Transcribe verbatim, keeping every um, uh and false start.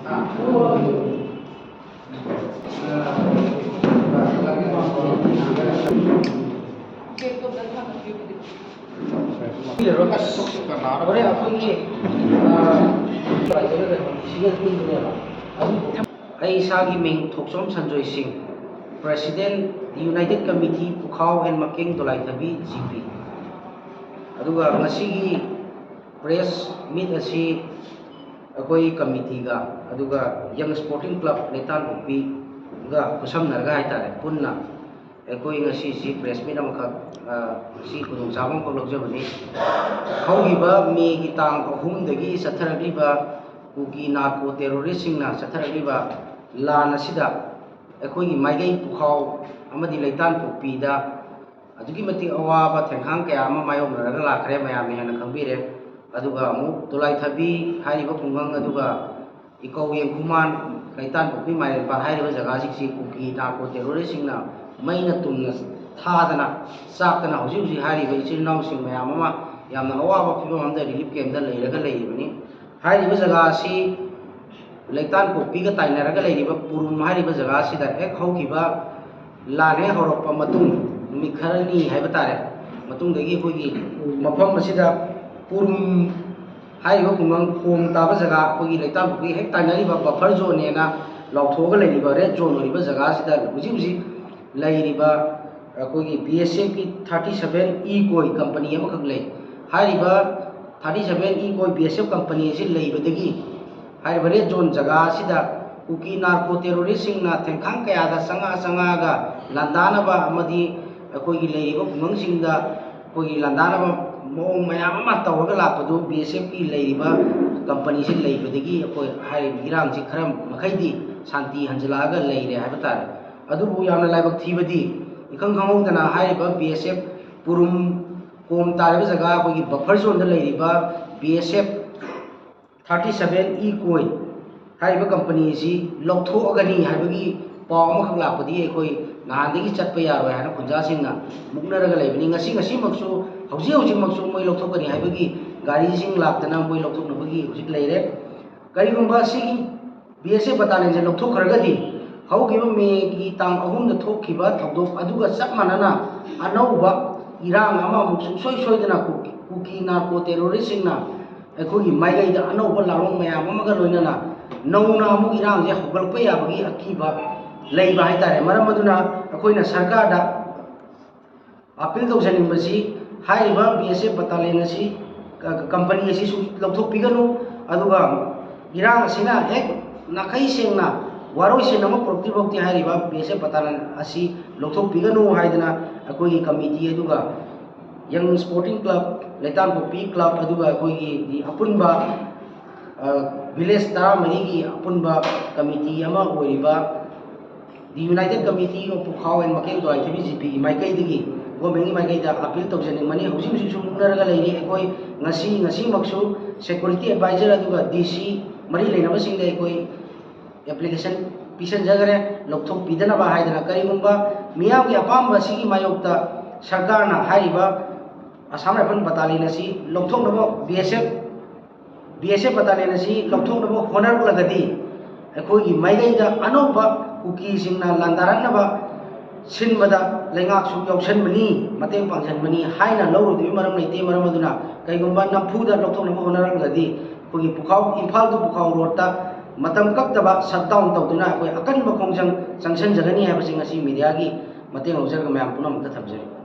ꯍꯣꯔꯦꯟ ꯑꯩꯈꯣꯏꯒꯤ, ꯑ, ꯑꯩ ꯏꯁꯥꯒꯤ ꯃꯤꯡ ꯊꯣꯛꯆꯣꯝ ꯁꯟꯖꯣꯏ ꯁꯤꯡ, President, United Committee, ꯄꯨꯈꯥꯎ and ꯃꯀꯦꯡ ꯗꯣꯂꯥꯏꯊꯕꯤ, G P꯫ ꯑꯗꯨꯒ ꯉꯁꯤꯒꯤ press meet ꯑꯁꯤ ꯑꯩꯈꯣꯏ committeeꯒ, ꯑꯗꯨꯒ Young Sporting Club ꯂꯩꯇꯥꯟꯄꯣꯛꯄꯤꯒ ꯈꯨꯠꯁꯝꯅꯔꯒ ꯍꯥꯏꯇꯥꯔꯦ, ꯄꯨꯟꯅ ꯑꯩꯈꯣꯏ ꯉꯁꯤꯁꯤ press meet ꯑꯃꯈꯛ, ꯑ, ꯁꯤ ꯈꯨꯗꯣꯡꯆꯥꯕ ꯑꯃꯈꯛ ꯂꯧꯖꯕꯅꯤ꯫ ꯍꯧꯈꯤꯕ ꯃꯦꯒꯤ ꯇꯥꯡ ꯑꯍꯨꯝꯗꯒꯤ ꯆꯠꯊꯔꯛꯂꯤꯕ ꯀꯨꯀꯤ narco terroristꯁꯤꯡꯅ ꯆꯠꯊꯔꯛꯂꯤꯕ ꯂꯥꯟ ꯑꯁꯤꯗ ꯑꯩꯈꯣꯏꯒꯤ ꯃꯥꯏꯀꯩ ꯄꯨꯈꯥꯎ ꯑꯃꯗꯤ ꯂꯩꯇꯥꯟꯄꯣꯛꯄꯤꯗ ꯑꯗꯨꯛꯀꯤ ꯃꯇꯤꯛ ꯑꯋꯥꯕ ꯊꯦꯡꯈꯥꯡ ꯀꯌꯥ ꯑꯃ ꯃꯥꯌꯣꯛꯅꯔꯒ ꯂꯥꯛꯈ꯭ꯔꯦ, ꯃꯌꯥꯝꯅ ꯍꯦꯟꯅ ꯈꯪꯕꯤꯔꯦ꯫ ꯑꯗꯨꯒ ꯑꯃꯨꯛ ꯗꯣꯂꯥꯏꯊꯕꯤ ꯍꯥꯏꯔꯤꯕ ꯈꯨꯡꯒꯪ, ꯑꯗꯨꯒ ꯏꯀꯧ ꯌꯦꯡꯈꯨꯃꯥꯟ, ꯂꯩꯇꯥꯟꯄꯣꯛꯄꯤ, ꯃꯥꯏꯔꯦꯟꯄꯥꯠ ꯍꯥꯏꯔꯤꯕ ꯖꯒꯥꯁꯤꯡꯁꯤ ꯀꯨꯀꯤ narco terroristꯁꯤꯡꯅ ꯃꯩꯅ ꯇꯨꯝꯅ ꯊꯥꯗꯅ, ꯆꯥꯛꯇꯅ ꯍꯧꯖꯤꯛ ꯍꯧꯖꯤꯛ ꯍꯥꯏꯔꯤꯕ ꯏꯆꯤꯜ ꯏꯅꯥꯎꯁꯤꯡ ꯃꯌꯥꯝ ꯑꯃ ꯌꯥꯝꯅ ꯑꯋꯥꯕ ꯐꯤꯕꯝ ꯑꯃꯗ relief campꯇ ꯂꯩꯔꯒ ꯂꯩꯔꯤꯕꯅꯤ꯫ ꯍꯥꯏꯔꯤꯕ ꯖꯒꯥ ꯑꯁꯤ ꯂꯩꯇꯥꯟꯄꯣꯛꯄꯤꯒ ꯇꯥꯏꯅꯔꯒ ꯂꯩꯔꯤꯕ ꯄꯨꯔꯨꯝ ꯍꯥꯏꯔꯤꯕ ꯖꯒꯥ ꯑꯁꯤꯗ ꯍꯦꯛ ꯍꯧꯈꯤꯕ ꯂꯥꯟ ꯍꯦꯛ ꯍꯧꯔꯛꯄ ꯃꯇꯨꯡ, ꯅꯨꯃꯤꯠ ꯈꯔꯅꯤ ꯍꯥꯏꯕ ꯇꯥꯔꯦ, ꯃꯇꯨꯡꯗꯒꯤ ꯑꯩꯈꯣꯏꯒꯤ ꯃꯐꯝ ꯑꯁꯤꯗ ꯄꯨꯔꯨꯝ ꯍꯥꯏꯔꯤꯕ ꯈꯨꯡꯒꯪ ꯈꯣꯝ ꯇꯥꯕ ꯖꯒꯥ, ꯑꯩꯈꯣꯏꯒꯤ ꯂꯩꯇꯥꯟꯄꯣꯛꯄꯤ ꯍꯦꯛ ꯇꯥꯏꯅꯔꯤꯕ buffer zoneꯅꯦꯅ ꯂꯥꯎꯊꯣꯛꯑꯒ ꯂꯩꯔꯤꯕ red zone ꯑꯣꯏꯔꯤꯕ ꯖꯒꯥꯁꯤꯗ ꯍꯧꯖꯤꯛ ꯍꯧꯖꯤꯛ ꯂꯩꯔꯤꯕ ꯑꯩꯈꯣꯏꯒꯤ B S Fꯀꯤ thirty seven E ꯀꯣꯏ company ꯑꯃꯈꯛ ꯂꯩ꯫ ꯍꯥꯏꯔꯤꯕ thirty seven E ꯀꯣꯏ B S F company ꯑꯁꯤ ꯂꯩꯕꯗꯒꯤ ꯍꯥꯏꯔꯤꯕ red zone ꯖꯒꯥ ꯑꯁꯤꯗ ꯀꯨꯀꯤ narco terroristꯁꯤꯡꯅ ꯊꯦꯡꯈꯥꯡ ꯀꯌꯥꯗ ꯆꯪꯉꯛꯑ ꯆꯪꯉꯛꯑꯒ ꯂꯥꯟꯗꯥꯅꯕ ꯑꯃꯗꯤ ꯑꯩꯈꯣꯏꯒꯤ ꯂꯩꯔꯤꯕ ꯈꯨꯡꯒꯪꯁꯤꯡꯗ ꯑꯩꯈꯣꯏꯒꯤ ꯂꯥꯟꯗꯥꯅꯕ ꯃꯑꯣꯡ ꯃꯌꯥꯝ ꯑꯃ ꯇꯧꯔꯒ ꯂꯥꯛꯄꯗꯨ B S Fꯀꯤ ꯂꯩꯔꯤꯕ companyꯁꯤ ꯂꯩꯕꯗꯒꯤ ꯑꯩꯈꯣꯏ ꯍꯥꯏꯔꯤꯕ ꯏꯔꯥꯡꯁꯤ ꯈꯔ ꯃꯈꯩꯗꯤ ꯁꯥꯟꯇꯤ ꯍꯟꯖꯤꯜꯂꯛꯑꯒ ꯂꯩꯔꯦ ꯍꯥꯏꯕ ꯇꯥꯔꯦ꯫ ꯑꯗꯨꯕꯨ ꯌꯥꯝꯅ ꯂꯥꯏꯕꯛ ꯊꯤꯕꯗꯤ ꯏꯈꯪ ꯈꯪꯍꯧꯗꯅ ꯍꯥꯏꯔꯤꯕ B S F ꯄꯨꯔꯨꯝ ꯀꯣꯝ ꯇꯥꯔꯤꯕ ꯖꯒꯥ ꯑꯩꯈꯣꯏꯒꯤ buffer zoneꯗ ꯂꯩꯔꯤꯕ B S F thirty seven E ꯀꯣꯏ ꯍꯥꯏꯔꯤꯕ company ꯑꯁꯤ ꯂꯧꯊꯣꯛꯑꯒꯅꯤ ꯍꯥꯏꯕꯒꯤ ꯄꯥꯎ ꯑꯃꯈꯛ ꯂꯥꯛꯄꯗꯒꯤ ꯑꯩꯈꯣꯏ ꯅꯍꯥꯟꯗꯒꯤ ꯆꯠꯄ ꯌꯥꯔꯣꯏ ꯍꯥꯏꯅ ꯈꯨꯟꯖꯥꯁꯤꯡꯅ ꯃꯨꯛꯅꯔꯒ ꯂꯩꯕꯅꯤ꯫ ꯉꯁꯤ, ꯉꯁꯤꯃꯛꯁꯨ, ꯍꯧꯖꯤꯛ ꯍꯧꯖꯤꯛꯃꯛꯁꯨ ꯃꯣꯏ ꯂꯧꯊꯣꯛꯀꯅꯤ ꯍꯥꯏꯕꯒꯤ ꯒꯥꯔꯤꯁꯤꯡ ꯂꯥꯛꯇꯅ ꯃꯣꯏ ꯂꯧꯊꯣꯛꯅꯕꯒꯤ ꯍꯧꯖꯤꯛ ꯂꯩꯔꯦ꯫ ꯀꯔꯤꯒꯨꯝꯕ ꯁꯤꯒꯤ ꯕꯤ ꯑꯦꯁ ꯑꯦꯐ ꯕꯇꯥꯂꯤꯌꯟꯁꯦ ꯂꯧꯊꯣꯛꯈ꯭ꯔꯒꯗꯤ, ꯍꯧꯈꯤꯕ ꯃꯦꯒꯤ ꯇꯥꯡ ꯑꯍꯨꯝꯗ ꯊꯣꯛꯈꯤꯕ ꯊꯧꯗꯣꯛ ꯑꯗꯨꯒ ꯆꯞ ꯃꯥꯟꯅꯅ ꯑꯅꯧꯕ ꯏꯔꯥꯡ ꯑꯃꯃꯨꯛ ꯁꯨꯡꯁꯣꯏ ꯁꯣꯏꯗꯅ ꯀꯨꯀꯤ, ꯀꯨꯀꯤ ꯅꯥꯔꯀꯣ ꯇꯦꯔꯣꯔꯤꯁꯁꯤꯡꯅ ꯑꯩꯈꯣꯏꯒꯤ ꯃꯥꯏꯀꯩꯗ ꯑꯅꯧꯕ ꯂꯥꯜꯂꯣꯡ ꯃꯌꯥꯝ ꯑꯃꯒ ꯂꯣꯏꯅꯅ ꯅꯧꯅ ꯑꯃꯨꯛ ꯏꯔꯥꯡꯁꯦ ꯍꯧꯒꯠꯂꯛꯄ ꯌꯥꯕꯒꯤ ꯑꯀꯤꯕ ꯂꯩꯕ ꯍꯥꯏꯇꯥꯔꯦ꯫ ꯃꯔꯝ ꯑꯗꯨꯅ ꯑꯩꯈꯣꯏꯅ ꯁꯔꯀꯥꯔꯗ ꯑꯄꯤꯜ ꯇꯧꯖꯅꯤꯡꯕꯁꯤ, ꯍꯥꯏꯔꯤꯕ ꯕꯤ ꯑꯦꯁ ꯑꯦꯐ ꯕꯇꯥꯂꯤꯌꯟ ꯑꯁꯤ, ꯀ-, ꯀꯝꯄꯅꯤ ꯑꯁꯤꯁꯨ ꯂꯧꯊꯣꯛꯄꯤꯒꯅꯨ, ꯑꯗꯨꯒ ꯏꯔꯥꯡ ꯑꯁꯤꯅ ꯍꯦꯛ ꯅꯥꯈꯩ ꯁꯦꯡꯅ ꯋꯥꯔꯣꯏꯁꯤꯟ ꯑꯃ ꯄꯨꯔꯛꯇ꯭ꯔꯤ ꯐꯥꯎꯗꯤ ꯍꯥꯏꯔꯤꯕ ꯕꯤ ꯑꯦꯁ ꯑꯦꯐ ꯕꯇꯥꯂꯤꯌꯟ ꯑꯁꯤ ꯂꯧꯊꯣꯛꯄꯤꯒꯅꯨ ꯍꯥꯏꯗꯅ ꯑꯩꯈꯣꯏꯒꯤ ꯀꯃꯤꯇꯤ ꯑꯗꯨꯒ ꯌꯪ ꯁ꯭ꯄꯣꯔꯇꯤꯡ ꯀ꯭ꯂꯕ, ꯂꯩꯇꯥꯝꯄꯣꯛꯄꯤ ꯀ꯭ꯂꯕ, ꯑꯗꯨꯒ ꯑꯩꯈꯣꯏꯒꯤ ꯑꯄꯨꯟꯕ, ꯑ, ꯚꯤꯂꯦꯖ ꯇꯔꯥꯃꯔꯤꯒꯤ ꯑꯄꯨꯟꯕ ꯀꯃꯤꯇꯤ ꯑꯃ ꯑꯣꯏꯔꯤꯕ The United Committee of Pukhao and Makeng Dawai Thabi, G ꯄꯤꯒꯤ ꯃꯥꯏꯀꯩꯗꯒꯤ, ꯒꯣꯔꯃꯦꯟꯒꯤ ꯃꯥꯏꯀꯩꯗ ꯑꯄꯤꯜ ꯇꯧꯖꯅꯤꯡꯕꯅꯤ꯫ ꯍꯧꯖꯤꯛ ꯍꯧꯖꯤꯛꯁꯨ ꯃꯨꯛꯅꯔꯒ ꯂꯩꯔꯤ꯫ ꯑꯩꯈꯣꯏ ꯉꯁꯤ, ꯉꯁꯤꯃꯛꯁꯨ ꯁꯦꯀ꯭ꯌꯨꯔꯤꯇꯤ ꯑꯦꯗꯚꯥꯏꯖꯔ ꯑꯗꯨꯒ ꯗꯤ ꯁꯤ ꯃꯔꯤ ꯂꯩꯅꯕꯁꯤꯡꯗ ꯑꯩꯈꯣꯏ ꯑꯦꯄ꯭ꯂꯤꯀꯦꯁꯟ ꯄꯤꯁꯤꯟꯖꯈ꯭ꯔꯦ, ꯂꯧꯊꯣꯛꯄꯤꯗꯅꯕ ꯍꯥꯏꯗꯅ꯫ ꯀꯔꯤꯒꯨꯝꯕ ꯃꯤꯌꯥꯝꯒꯤ ꯑꯄꯥꯝꯕ ꯑꯁꯤꯒꯤ ꯃꯥꯌꯣꯛꯇ ꯁꯔꯀꯥꯔꯅ ꯍꯥꯏꯔꯤꯕ ꯑꯁꯥꯝ ꯔꯥꯏꯐꯜ ꯕꯇꯥꯂꯤꯌꯟ ꯑꯁꯤ ꯂꯧꯊꯣꯛꯅꯕ, ꯕꯤ ꯑꯦꯁ ꯑꯦꯐ, ꯕꯤ ꯑꯦꯁ ꯑꯦꯐ ꯕꯇꯥꯂꯤꯌꯟ ꯑꯁꯤ ꯂꯧꯊꯣꯛꯅꯕ ꯍꯣꯠꯅꯔꯛꯂꯒꯗꯤ, ꯑꯩꯈꯣꯏꯒꯤ ꯃꯥꯏꯀꯩꯗ ꯑꯅꯧꯕ ꯀꯨꯀꯤꯁꯤꯡꯅ ꯂꯥꯟꯗꯥꯔꯛꯅꯕ ꯁꯤꯟꯕꯗ ꯂꯩꯉꯥꯛꯁꯨ ꯌꯥꯎꯁꯟꯕꯅꯤ, ꯃꯇꯦꯡ ꯄꯥꯡꯁꯤꯟꯕꯅꯤ ꯍꯥꯏꯅ ꯂꯧꯔꯨꯗꯕꯒꯤ ꯃꯔꯝ ꯂꯩꯇꯦ꯫ ꯃꯔꯝ ꯑꯗꯨꯅ ꯀꯩꯒꯨꯝꯕ ꯅꯝꯐꯨꯗ ꯂꯧꯊꯣꯛꯅꯕ ꯍꯣꯠꯅꯔꯛꯂꯒꯗꯤ, ꯑꯩꯈꯣꯏꯒꯤ ꯄꯨꯈꯥꯎ, ꯏꯝꯐꯥꯜ to ꯄꯨꯈꯥꯎ ꯔꯣꯗꯇ ꯃꯇꯝ ꯀꯛꯇꯕ ꯁꯠ ꯗꯥꯎꯟ ꯇꯧꯗꯨꯅ ꯑꯩꯈꯣꯏ ꯑꯀꯟꯕ ꯈꯣꯡꯖꯪ ꯆꯪꯁꯤꯟꯖꯒꯅꯤ ꯍꯥꯏꯕꯁꯤ ꯉꯁꯤ ꯃꯤꯗꯤꯌꯥꯒꯤ ꯃꯇꯦꯡ ꯂꯧꯖꯔꯒ ꯃꯌꯥꯝ ꯄꯨꯝꯅꯃꯛꯇ ꯊꯝꯖꯔꯤ꯫